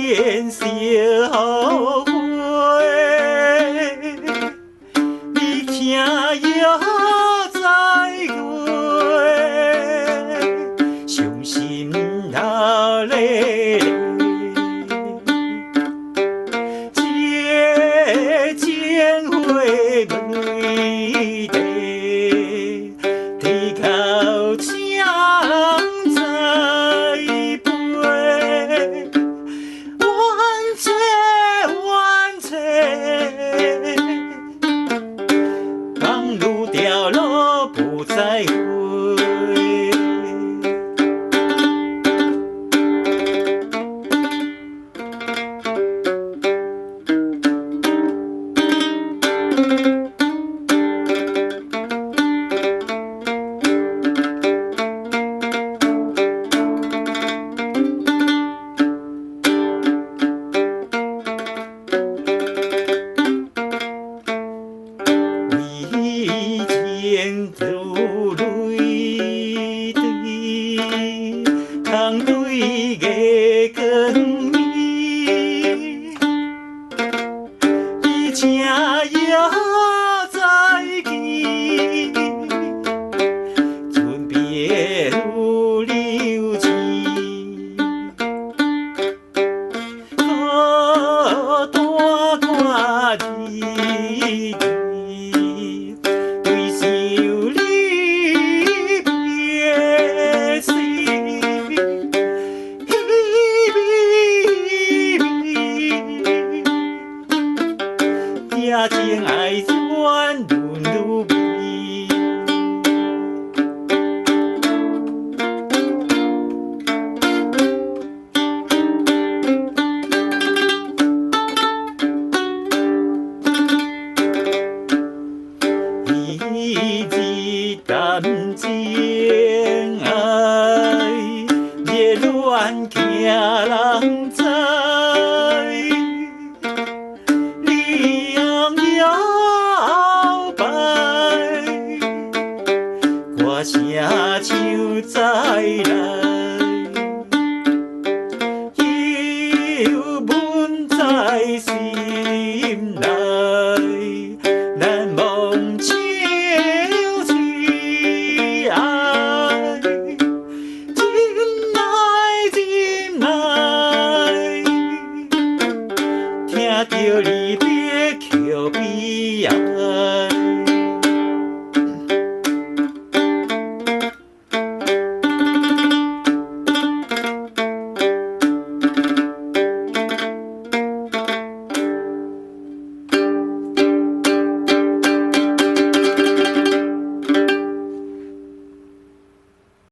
變相會，你聽猶在過，傷心流淚。這情花無地，提到請再飛，冤這冤這，放路掉落不再回。為情流淚對，空對月光暝，伊請猶在記，陣別如流星，孤單看日日，對想離別時，彼聽情愛轉愈愈美。彼日談情愛，熱戀驚人知，你紅搖擺，歌聲唱再來，猶悶在心內，難忘情痴愛，真愛真愛，聽著離別曲悲哀。